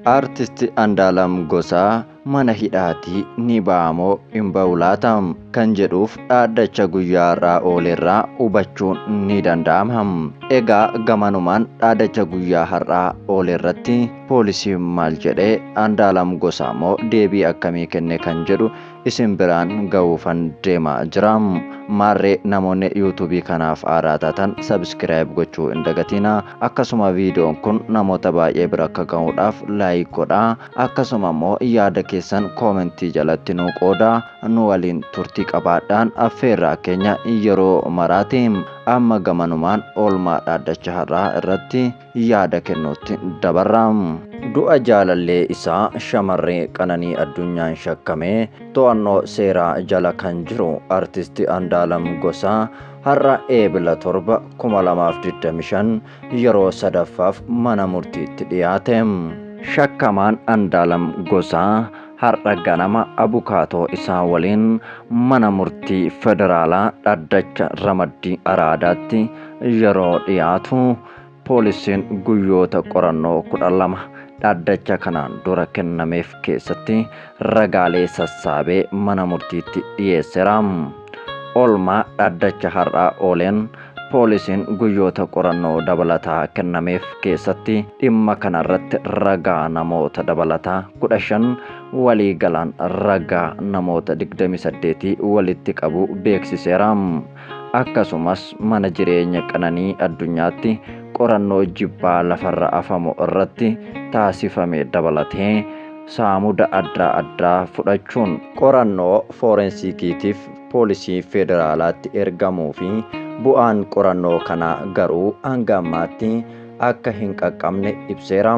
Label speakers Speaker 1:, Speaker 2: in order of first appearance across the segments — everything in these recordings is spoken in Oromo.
Speaker 1: Artist Andaalam Gosaa mana hidhaatii ni ba'amoo hin ba'u laata kan jedhuuf dhaaddacha guyyaa har'aa oolerraa hubachuun ni danda'ama. Egaa gamanumaan dhaaddacha guyyaa har'aa oolerratti poolisiin maal jedhee Andaalam Gosaa immoo deebii akkamii kenne kan jedhu isin biraan ga'uufan deemaa jira. Maarree namoonni yuutuubii kanaaf haaraa taatan subscribe gochuu hin dagatinaa. Akkasuma viidiyoon kun namoota baay'ee bira akka ga'uudhaaf like godhaa. Akkasuma immoo yaada keessan koomentii jalatti nu qoodaa. Nu waliin turtii qabaadhaan affeerraa keenya yeroo maraati. Amma gamanumaan oolmaa dhaaddacha har'aa irratti yaada kennuutti dabarra. Du'a jaalallee isaa shamarree Qananii Addunyaan shakkamee to'annoo seeraa jala kan jiru artisti Andaalam Gosaa har'a Eebila 7, 2025 yeroo sadaffaaf mana murtiitti dhiyaate. Shakkamaan Andaalam Gosaa har'a ganama abukaatoo isaa waliin mana murtii federaalaa dhaddacha ramaddii Araadaatti yeroo dhiyaatu poolisiin guyyoota qorannoo 12 dhaddacha kanaan dura kennameef keessatti ragaalee sassaabee mana murtiitti dhiyeesseera. Oolmaa dhaddacha har'aa ooleen poolisiin guyyoota qorannoo dabalataa kennameef keessatti dhimma kanarratti ragaa namoota dabalataa 15 waliigalaan ragaa namoota 28 walitti qabu beeksiseera. Akkasumas mana jireenya Qananii Addunyaatti qorannoo jibbaa lafarra afamu irratti taasifame dabalatee saamuda adda addaa fudhachuun qorannoo foorensikiitiif poolisii federaalaatti ergamuu fi bu'aan qorannoo kanaa garuu hanga ammaatti akka hin qaqqabne ibseera.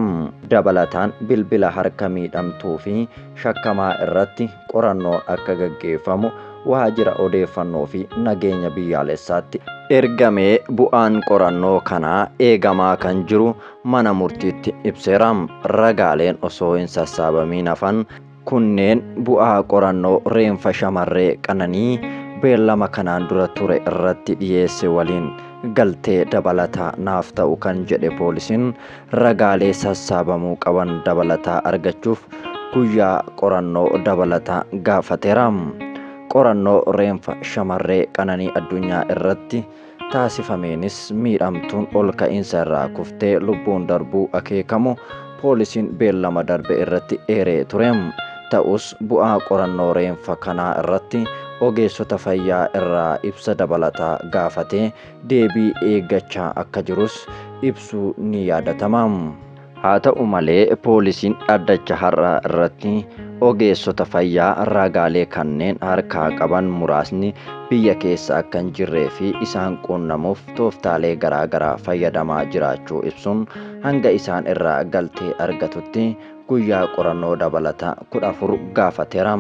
Speaker 1: Dabalataan bilbila harka miidhamtuu fi shakkamaa irratti qorannoon akka gaggeeffamu waajjira odeeffannoo fi nageenya biyyaalessaatti ergamee bu'aan qorannoo kanaa eegamaa kan jiru mana murtiitti ibseera. Ragaaleen osoo hin sassaabamiin hafan kunneen bu'aa qorannoo reenfa shamarree Qananii beellama kanaan dura ture irratti dhiyeesse waliin galtee dabalataa naaf ta'u kan jedhe poolisiin ragaalee sassaabamuu qaban dabalataa argachuuf guyyaa qorannoo dabalataa gaafateera. Qorannoo reenfa shamarree Qananii Addunyaa irratti taasifameenis miidhamtuun ol ka'iinsa irraa kuftee lubbuun darbuu akeekamu poolisiin beellama darbe irratti eeree ture. Ta'us bu'aa qorannoo reenfa kanaa irratti ogeessota fayyaa irraa ibsa dabalataa gaafatee deebii eeggachaa akka jirus ibsuu ni yaadatama. Haa ta'u malee poolisiin dhaddacha har'aa irratti ogeessota fayyaa ragaalee kanneen harkaa qaban muraasni biyya keessa akka hin jirree fi isaan quunnamuuf tooftaalee garaagaraa fayyadamaa jiraachuu ibsuun hanga isaan irraa galtee argatutti guyyaa qorannoo dabalataa 14 gaafateera.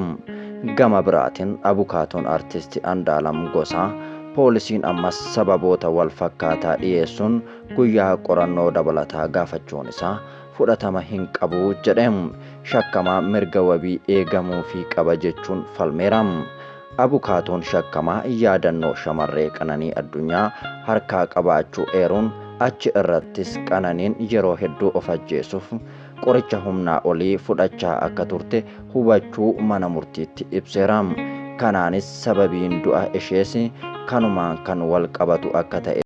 Speaker 1: Gama biraatiin abukaatoon artisti Andaalam Gosaa poolisiin ammas sababoota wal fakkaataa dhiyeessuun guyyaa qorannoo dabalataa gaafachuun isaa fudhatama hin qabu jedhe. Shakkamaa mirga wabii eegamuufii qaba jechuun falmeera. Abukaatoon shakkamaa yaadannoo shamarree Qananii Addunyaa harkaa qabaachuu eeruun achi irrattis Qananiin yeroo hedduu of ajjeesuuf qoricha humnaa olii fudhachaa akka turte hubachuu mana murtiitti ibseera. Kanaanis sababiin du'a ishees kanumaan kan wal qabatu akka ta'e.